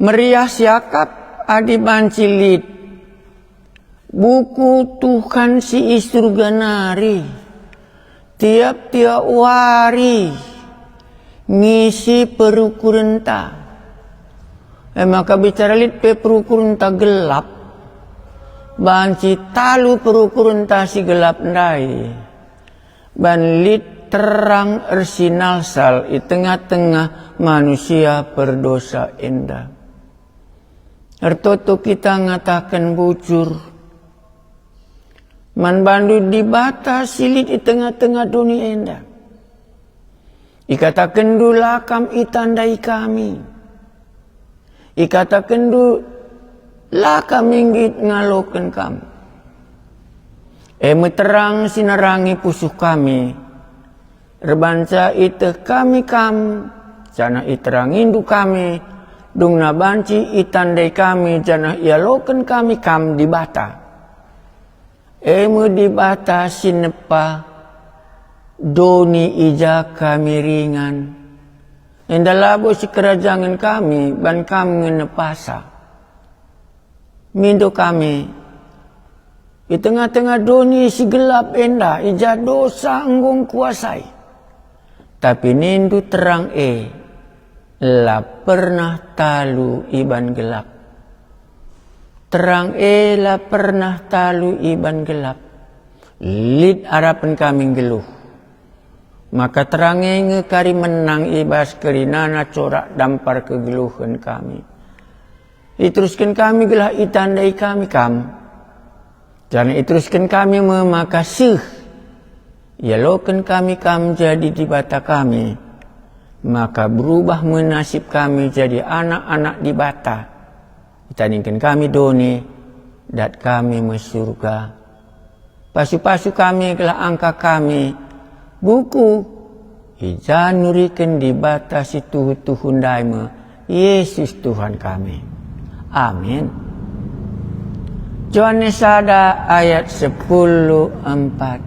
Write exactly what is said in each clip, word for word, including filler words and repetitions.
Meriah siakap adi banci lit buku Tuhan si i Surga nari tiap-tiap wari ngisi perukurenta. E maka bicara lit pe perukurenta gelap, banci talu perukurenta si gelap ndai, ban lit terang ersinalsal i tengah-tengah manusia perdosa enda. Ertoto kita ngataken bujur man bandu Dibata si lit i tengah-tengah doni enda. Ikatakenndu, "La kam itandai kami." Ikatakenndu, "La kami nggit ngaloken kam." E me terang si nerangi pusuh kami, erbanca iteh kami kam, janah iterangindu kami, dungna banci itandai kami janah ialoken kami kam Dibata. E me Dibata si nepa doni i ja kami ringan. Enda labo sikerajangen kami, ban kam nge nepasa. Mindo kami, i tengah-tengah doni si gelap enda, i ja dosa enggo ngkuasai. Tapi nindu terang e la pernah talu iban gelap. Terang e la pernah talu iban gelap. Lit arapen kami nggeluh. Maka terang e nge kari menang i bas kerinana corak dampar kegeluhen kami. Iterusken kami gelah itandai kami kam. Janah iterusken kami me maka seh. Ialoken kami kam jadi Dibata kami, maka berubah me nasib kami jadi anak-anak Dibata. Itandingken kami doni, dat kami me Surga. Pasu-pasu kami gelah angka kami buku i ja nuriken Dibata si tuhu-tuhu ndai me, Yesus Tuhan kami. Amin. Johanes sada ayat sepuluh empat.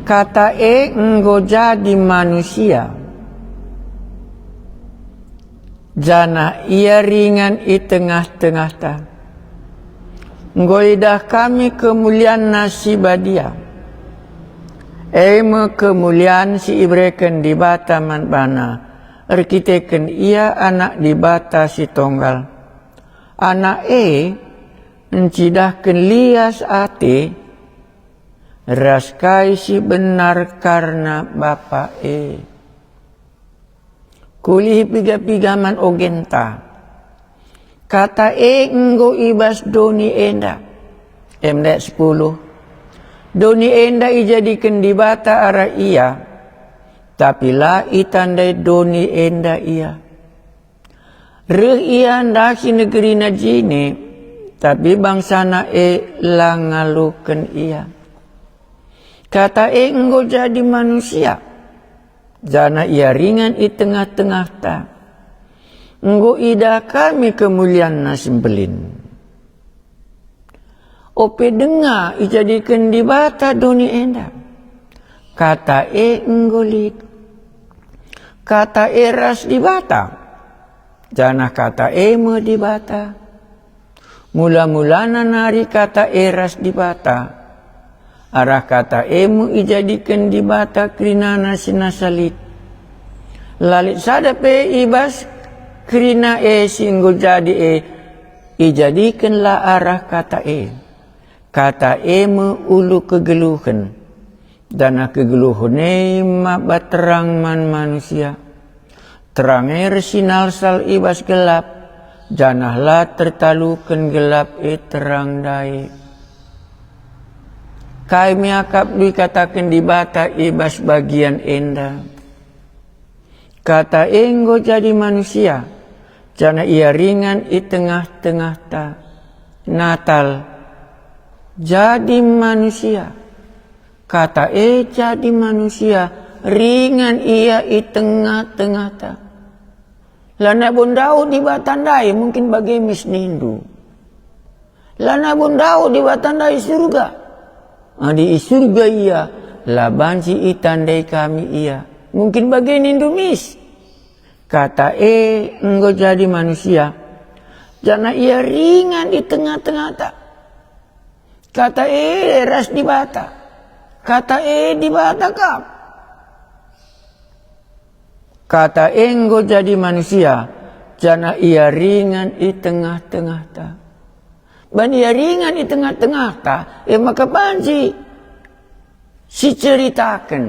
Kata e enggo jadi manusia, janah ia ringan i tengah-tengahta. Enggo idah kami kemulianNa si badia, e me kemulian si ibereken Dibata man baNa, erkiteken Ia Anak Dibata si Tonggal. Anak e ncidahken lias ate ras kai si benar kerna Bapa e. Kulihi piga-piga man ogenta. Kata e enggo i bas doni enda. Em dek sepuluh. Doni enda ijadiken Dibata arah Ia, tapi la itandai doni enda Ia. Reh Ia ndahi negerina jine, tapi bangsaNa e la ngaloken Ia. Kata e enggo jadi manusia, janah Ia ringan i tengah-tengahta. Enggo idah kami kemulianNa si mbelin. Ope denga ijadiken Dibata doni enda. Kata e enggo lit. Kata e ras Dibata, janah Kata e me Dibata. Mula-mulana nari Kata e ras Dibata. Arah Kata e me ijadiken Dibata kerinana si nasa lit. La lit sada pe i bas kerina e si enggo jadi e ijadiken la arah Kata e. Kata e me ulu kegeluhen, janah kegeluhen e maba terang man manusia. Terang e ersinalsal i bas gelap, janah la tertaluken gelap e terang ndai. Kai me akapndu ikataken Dibata i bas bagian enda? Kata e enggo jadi manusia, janah Ia ringan i tengah-tengahta. Natal, jadi manusia. Kata e jadi manusia, ringan Ia i tengah-tengahta. Lanai bo ndauh Dibata ndai, mungkin bage mis nindu. Lanai bo ndauh Dibata ndai i Surga. Adi i Surga Ia, la banci itandai kami Ia. Mungkin bage nindu mis. Kata e enggo jadi manusia, janah ia ringan i tengah-tengahta. Kata e ras Dibata. Kata e Dibata kap. Kata e enggo jadi manusia, janah ia ringan i tengah-tengahta. Ban ia ringan i tengah-tengahta, e maka banci siceritaken,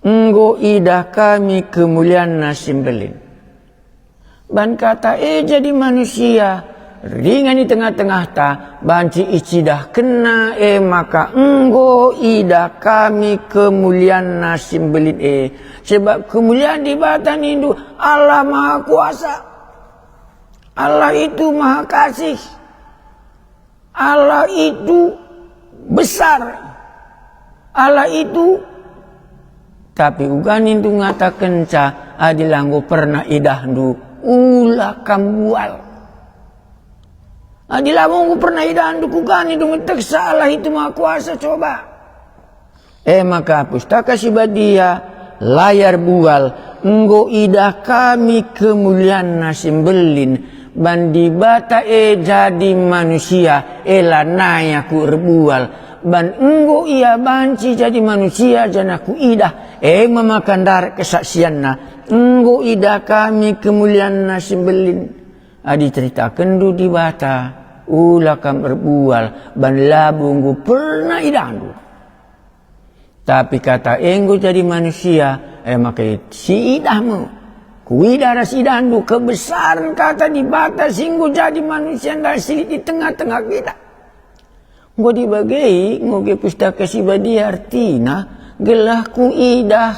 "Enggo idah kami kemulianNa si mbelin." Ban Kata e jadi manusia, ringan i tengah-tengahta, banci icidahkenNa, e maka enggo idah kami kemulianNa si mbelin e. Sebab kemulian Dibata nindu, Allah Maha Kuasa. Allah itu Maha Kasih. Allah itu besar. Allah itu, tapi uga nindu ngatakenca, adi la enggo pernah idahndu, ula kam bual. Adi la enggo pernah idahndu, kuga nindu ngeteksa Allah itu Maha Kuasa, coba? E maka Pustaka Si Badia la erbual, "Enggo idah kami kemulianNa si mbelin, ban Dibata e jadi manusia, e lanai aku erbual, ban enggo Ia banci jadi manusia janah kuidah, e me maka ndarat kesaksianNa, enggo idah kami kemulianNa si mbelin." Adi ceritakenndu Dibata, ula kam erbual, ban labo enggo pernah idahndu. Tapi Kata e enggo jadi manusia, e maka siidah me. Kuidah ras idahndu kebesaren Kata Dibata si enggo jadi manusia ndai si lit i tengah-tengah kita. Enggo dibage, enggo ge Pustaka Si Badia ertina, gelah kuidah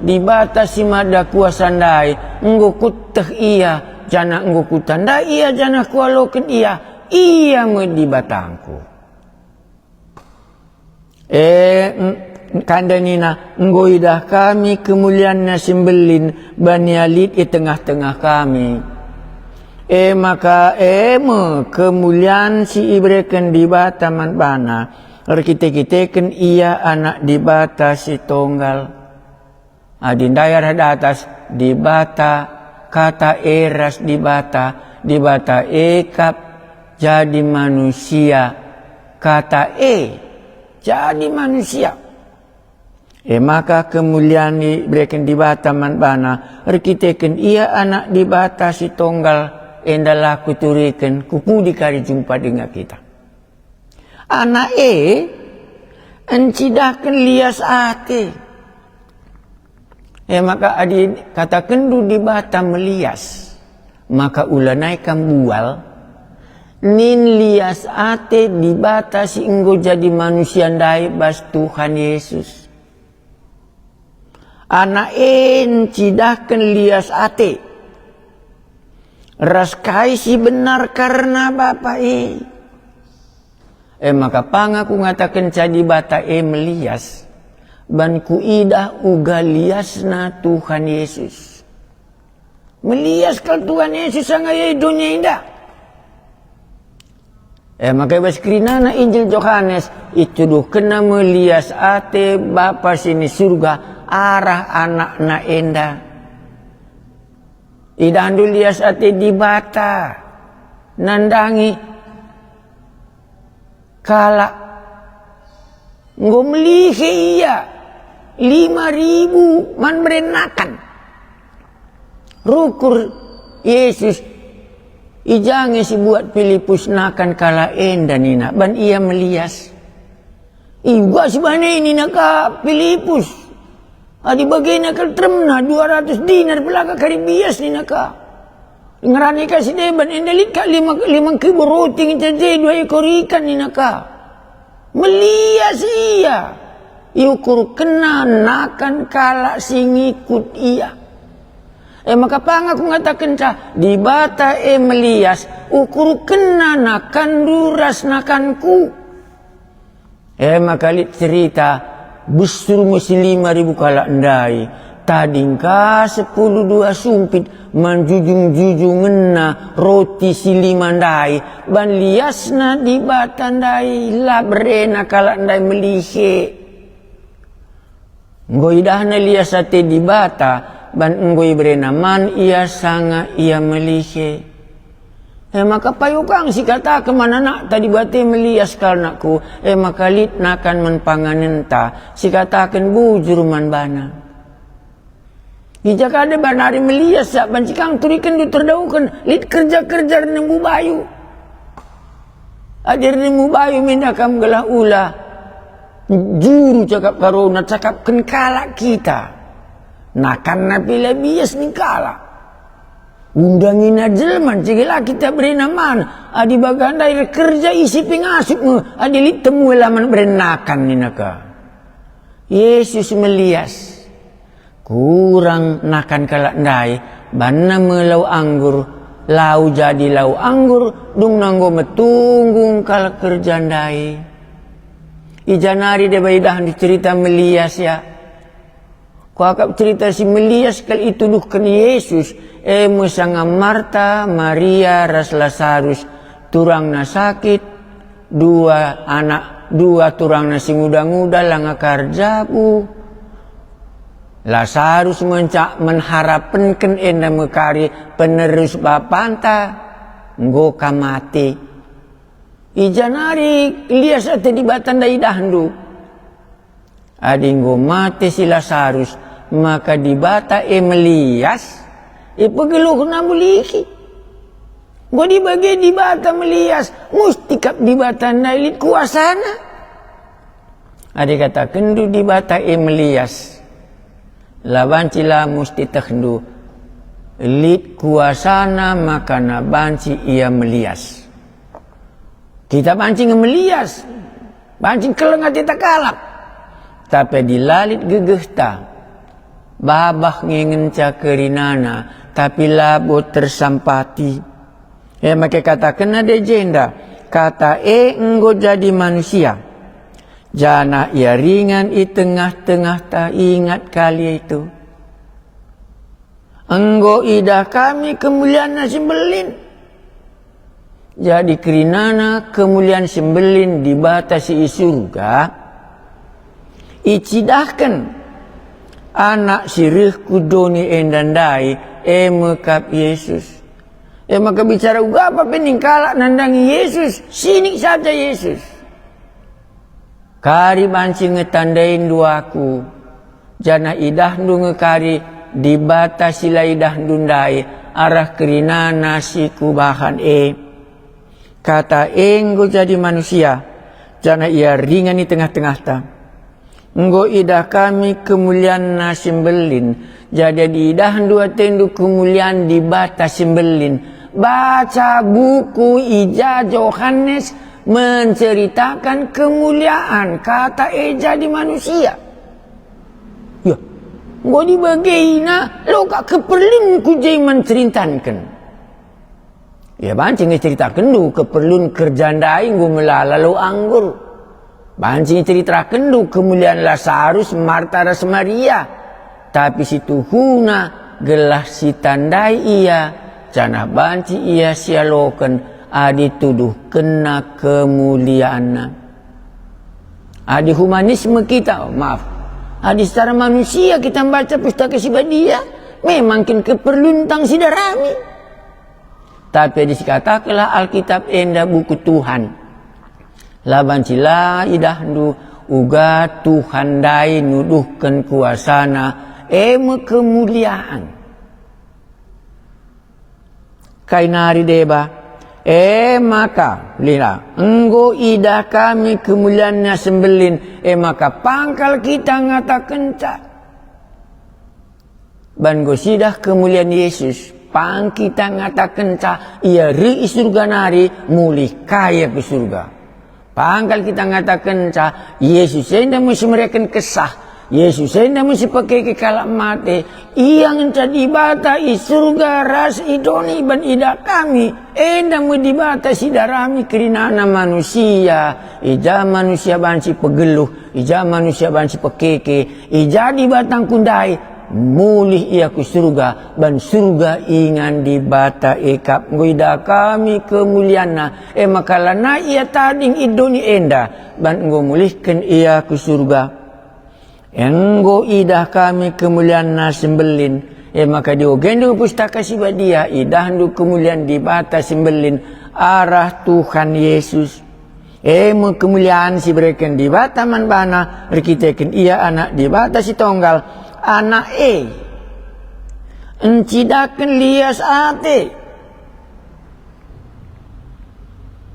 Dibata si mada kuasa ndai, enggo kueteh Ia, janah enggo kutandai Ia, janah kualoken Ia, Ia me Dibatangku. E, en-, kande nina, "Enggo idah kami kemulianNa si mbelin, ban Ia lit i tengah-tengah kami." E maka e me kemulian si ibereken Dibata man baNa, erkite-kiteken Ia Anak Dibata si Tonggal. Adi ndai arah datas, Dibata, Kata e ras Dibata, Dibata e kap jadi manusia, Kata e jadi manusia. E maka kemulian ibereken Dibata man baNa, erkiteken Ia Anak Dibata si Tonggal enda la kuturiken ku pudi kari jumpa denga kita. Anak e encidahken lias ate. E maka adi katakenndu Dibata melias, maka ulanai kam bual, nin lias ate Dibata si enggo jadi manusia ndai bas Tuhan Yesus. Anak e encidahken lias ate ras kai si benar kerna Bapa e. E maka panga kungatakenca Dibata e melias, ban kuidah uga liasna Tuhan Yesus. Melias kal Tuhan Yesus sanga ia i dunia enda. E maka i bas kerinana Injil Johanes, ituduhkenna me lias ate Bapa si ni Surga arah AnakNa enda. Idahndu lias ate Dibata nandangi kalak. Enggo melihe Ia lima ribu man merenakan. Rukur Yesus i ja nge si buat Pilipus nakan kalak enda nina, ban ia melias. Iga si bana e nina ka Pilipus, adi bagena kal teremna dua ratus dinar pelaka kari bias nina ka. Ngerana ka si deban enda lit ka lima, lima kibu roti ngenca je dua ekor ikan nina ka. Melias ia, iukurkenna nakan kalak si ngikut ia. E maka panga kungatakenca, Dibata e melias, ukurkenna nakanndu ras nakanku. E maka lit cerita, besur me si lima ribu kalak ndai, tading ka sepuluh dua sumpit manjujung-jujungenna roti si lima ndai, ban liasna Dibata ndai, la berena kalak ndai melihe. Enggo idahna lias ate Dibata, Ban enggo iberena man ia sanga ia melihe. E maka payo kang sikataken man anakta Dibata melias kal nakku, e maka lit nakan man panganenta, sikataken bujur man bana. I ja ka deba nari melias, banci kang turikenndu terdauhken, lit kerja-kerja ernemu bayu. Adi ernemu bayu mindah kam gelah ula juru cakap karona cakapken kalak kita. Nakanna pe la bias ning kalak. Undangina jelma, cegela kita berena man. Adi bagah ndai erkerja isi pengasup nge, adi lit temu laman beren nakan nina ka. Yesus melias. Kurang nakan kalak ndai, banna me lau anggur, lau jadi lau anggur, dungna enggo metunggung kalak kerja ndai. I ja nari deba idahndu cerita melias ya. Kuakap cerita si melias kal ituduhken Yesus, e me sanga Marta, Maria, ras Lasarus, turangna sakit, dua anak, dua turangna si nguda-nguda langa kar jabu. Lasarus mencak menharapenken enda me kari penerus bapanta enggo ka mate. I ja nari lias ate Dibata ndai idahndu. Adi enggo mate si Lasarus, maka Dibata e melias, ipegeluhna mulihi. Enggo dibage Dibata melias, musti kap Dibata ndai lit kuasana. Adi katakenndu Dibata e melias, la banci la musti tehndu, lit kuasana maka na banci ia melias. Kita banci nge melias, banci keleng ateta kalak. Tapi adi la lit gegehta, babah nge ngenca kerinana, tapi labo tersampati. E maka katakenna dage enda, kata e enggo jadi manusia, janah ia ringan i tengah-tengahta, ingat kal ia itu. Enggo idah kami kemulianna si mbelin. Jadi kerinana kemulian si mbelin Dibata si i surga, icidahken Anak si reh ku doni enda ndai, e me kap Yesus. E maka bicara uga pe ning kalak nandangi Yesus, sinik saja Yesus. Kari banci nge tandaindu Aku, janah idahndu nge kari Dibata si la idahndu ndai arah kerinana si Kubahan e. Kata e enggo jadi manusia, janah ia ringan i tengah-tengahta. Enggo idah kami kemulianNa si mbelin, jadi adi idahndu atendu kemulian Dibata si mbelin, baca buku i ja Johanes menceritakan kemulian Kata e jadi manusia. Ya, enggo dibagena, lo ka keperlun ku je man cerintanken. Ya, banci nge ceritakenndu keperlun kerja ndai enggo melala lo anggur. Banci nge ceritakenndu kemulian Lasarus, Marta ras Maria. Tapi si tuhuna gelah sitandai ia, janah banci ia sialoken adi tuduhkenna kemulianna. Adi humanisme kita, oh, maaf, adi secara manusia kita membaca Pustaka Si Badia, memang kin keperlun tang sidarami. Tapi adi sikatakenlah Alkitab enda buku Tuhan, la banci la idahndu uga Tuhan ndai nuduhken kuasaNa, e me kemulian. Kai nari deba? E maka, lila, enggo idah kami kemulianNa si mbelin, e maka pang kal kita ngatakenca. Ban enggo sidah kemulian Yesus, pang kita ngatakenca, Ia reh i surga nari, mulih ka Ia ku surga. Pang kal kita ngatakenca, Yesus enda me si mereken kesah, Yesus enda me si pekeke kalak mate, Ia ngenca Dibata i surga ras i doni. Ban idah kami, enda me Dibata si darami kerinana manusia, i ja manusia banci pegeluh, i ja manusia banci pekeke, i ja Dibata enggo ndai, mulih Ia ku surga, ban surga ingan Dibata e kap. Enggo idah kami kemulianNa, e maka lanai Ia tading i doni enda, ban enggo mulihken Ia ku surga. Enggo idah kami kemulianNa si mbelin, E maka diogendu Pustaka Si Badia, idahndu kemulian Dibata si mbelin arah Tuhan Yesus. E me kemulian si ibereken Dibata man bana erkiteken ia Anak Dibata si Tonggal, Anak e. Encidaken lias ate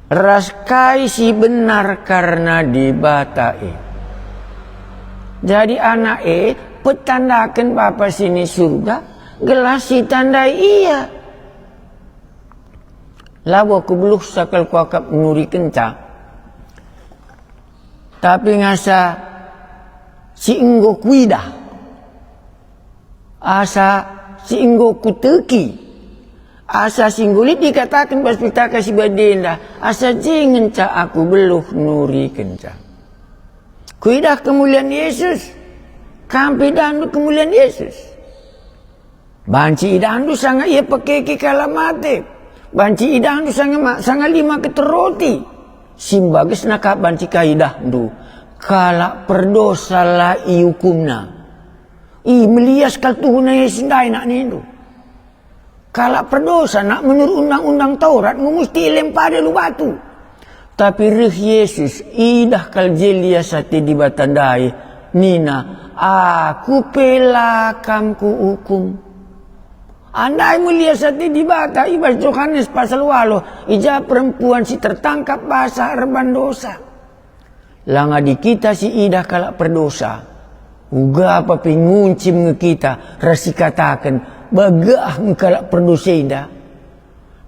ras kai si benar kerna Dibata e. Jadi Anak e petandaken Bapa si ni Surga gelah sitandai Ia. Labo aku beluhsa kal kuakap nurikenca, tapi ngasa si enggo kuidah, asa si enggo kuteki, asa si enggo lit ikataken bas Pustaka Si Badia enda, asa je ngenca aku beluh nurikenca. Kuidah kemulian Yesus, kam pe idahndu kemulian Yesus. Banci idahndu sanga ia pekeke kalak mate. Banci idahndu sanga ma-, sanga lima keter roti. Si mbagesna kap banci ka idahndu kalak perdosa la iukumna. I melias kal tuhuna Yesus ndai nak nindu. Kalak perdosa nak menurut undang-undang Taurat enggo musti ilempari alu batu. Tapi reh Yesus, idah kal je lias ate Dibata ndai, nina, "Aku pe la kam kuukum." Andai me lias ate Dibata i bas Johanes pasal waluh, i ja perempuan si tertangkap basah erban dosa. Lang adi kita si idah kalak perdosa, uga pe nguncim nge kita ras sikataken, "Bagah nge kalak perdosa enda."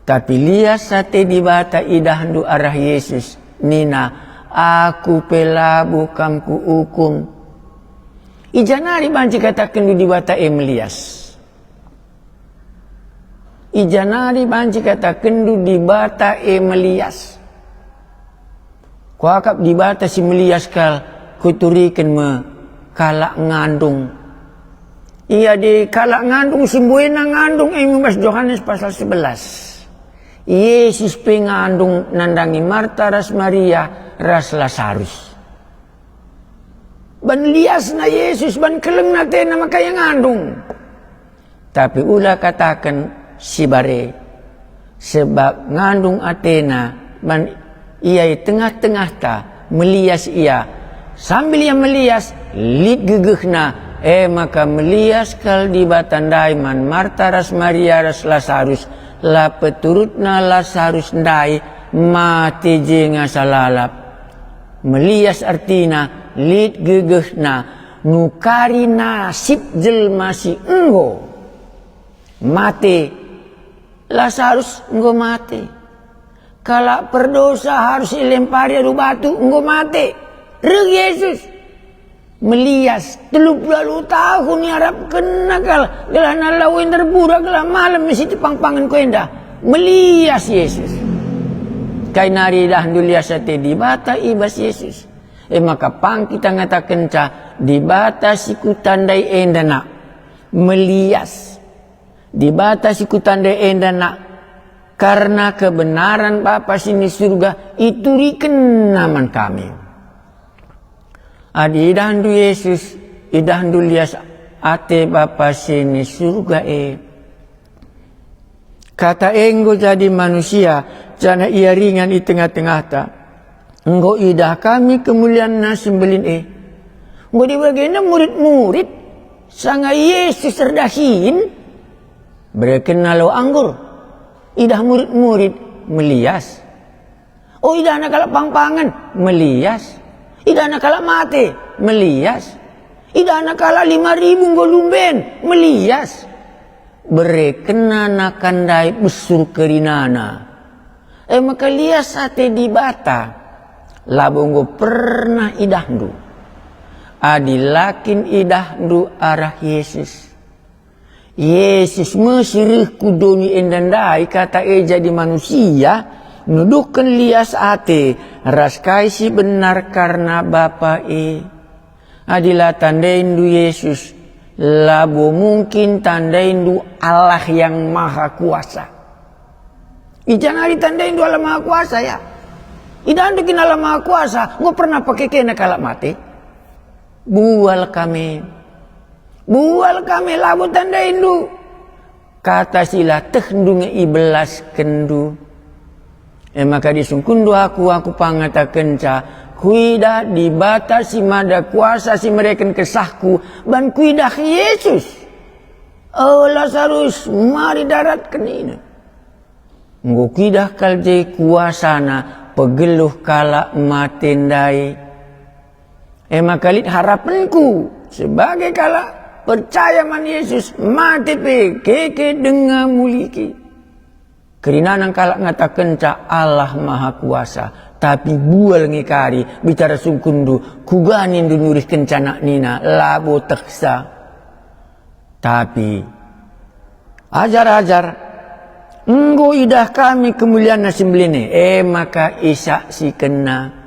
Tapi lias ate Dibata idahndu arah Yesus, nina, "Aku pe labo kam kuukum." I ja nari banci katakenndu Dibata e melias. I ja nari banci katakenndu Dibata e melias. Kuakap Dibata si melias kal kuturiken me kalak ngandung. Ia adi kalak ngandung si mbuena ngandung e me bas Johanes pasal sebelas. Yesus pe ngandung nandangi Marta ras Maria ras Lasarus. Ban liasna Yesus, ban kelengna atena maka ia ngandung. Tapi ula kataken si bare, sebab ngandung atena man ia i tengah-tengahta, melias ia. Sambil ia melias, lit gegehna, e maka melias kal Dibata ndai man Marta ras Maria ras Lasarus. La peturutna Lasarus ndai mate je ngasa lalap. Melias ertina lit gegehna, nukari nasib jelma si enggo mate. Lasarus enggo mate. Kalak perdosa harus ilempari alu batu enggo mate. Reh Yesus. Melias, telu puluh alu tahun iarapkenna kal, gelahna la enda erburak, gelah malem me sitepangpangenku enda. Melias Yesus. Kai nari idahndu lias ate Dibata i bas Yesus. E maka pang kita ngatakenca, Dibata si kutandai enda nak. Melias. Dibata si kutandai enda nak, kerna kebenaran Bapa si ni Surga iturikenNa man kami. Adi idahndu Yesus, idahndu lias ate Bapa si ni Surga e. Kata e enggo jadi manusia, janah ia ringan i tengah-tengahta. Enggo idah kami kemulianNa si mbelin e. Enggo dibagena murid-murid, sanga Yesus erdahin, berekenNa lau anggur. Idah murid-murid, melias. Oh, idahna kalak pangpangen, melias. Idahna kalak mate, melias. Idahna kalak lima ribu enggo lumben, melias. BerekenNa nakan ndai besur kerinana. E maka lias ate Dibata, labo enggo pernah idahndu. Adi la kin idahndu arah Yesus. Yesus me si reh ku doni enda ndai, Kata e jadi manusia, nuduhken lias ate ras kai si benar kerna Bapa e. Adi la tandaindu Yesus, labo mungkin tandaindu Allah yang Maha Kuasa. I ja nari tandaindu Allah Maha Kuasa, ya? Idahndu kin Allah Maha Kuasa enggo pernah pekekeNa kalak mate? Bual kami. Bual kami, labo tandaindu. Kata si la tehndu nge ibelaskenndu. E maka disungkunndu aku, aku pangatakenca, kuidah Dibata si Mada Kuasa si mereken kesahku, ban kuidah Yesus. O Lasarus, mari daratken ina. Enggo kuidah kal je kuasana pegeluh kalak mate ndai. E maka lit harapenku sebagai kalak percaya man Yesus, mate pe keke denga muliki. Kerinana kalak ngatakenca Allah Maha Kuasa, tapi bual nge kari bicara sungkunndu, kuga nindu nurihkenca anak nina, labo tehsa. Tapi ajar-ajar, enggo idah kami kemulianNa si mbelin e, e maka isaksikenna.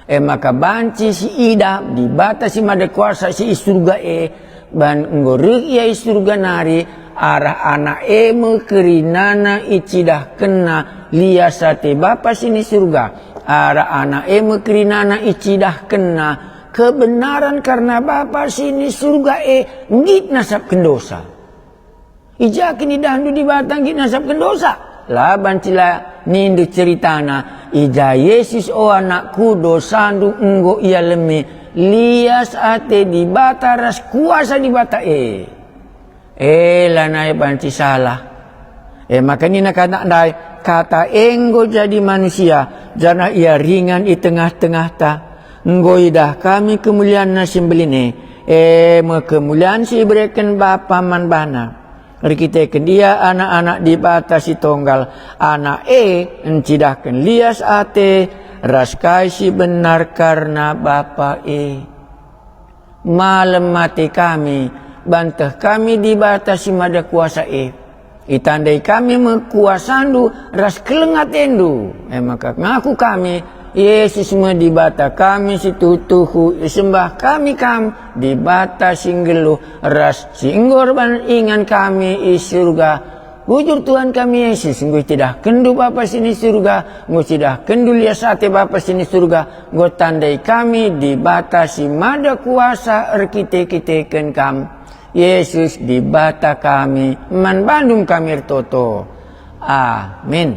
E maka banci siidah Dibata si Mada Kuasa si i Surga e, ban enggo reh Ia i Surga nari, arah Anak e me kerinana icidahkenna lias ate Bapa si ni Surga. Arah Anak e me kerinana icidahkenna kebenaran kerna Bapa si ni Surga e nggit nasapken dosa. I ja kin idahndu Dibata nggit nasapken dosa? La banci la nindu ceritana, i ja Yesus, "O anakku, dosandu enggo ialemi." Lias ate Dibata ras kuasa Dibata e. E, lanai banci salah. E maka nina kata ndai, Kata e enggo jadi manusia, janah Ia ringan i tengah-tengahta. Enggo idah kami kemulianNa si mbelin e, e me kemulian si ibereken Bapa man baNa. Erkiteken Ia anak-anak Dibata si tonggal, Anak e ncidahken lias ate ras kai si benar kerna Bapa e. Malem ate kami, banteh kami Dibata si Mada Kuasa e. Itandai kami me kuasandu ras keleng atendu. E maka ngaku kami, Yesus me Dibata kami si tuhu-tuhu, isembah kami Kam, Dibata si nggeluh ras si enggo erban ingan kami i Surga. Bujur Tuhan kami Yesus, enggo icidahkenndu Bapa si ni Surga, enggo icidahkenndu lias ate Bapa si ni Surga, enggo tandai kami Dibata si Mada Kuasa erkite-kiteken Kam. Yesus, Dibata kami, man bandu kami ertoto. Amin.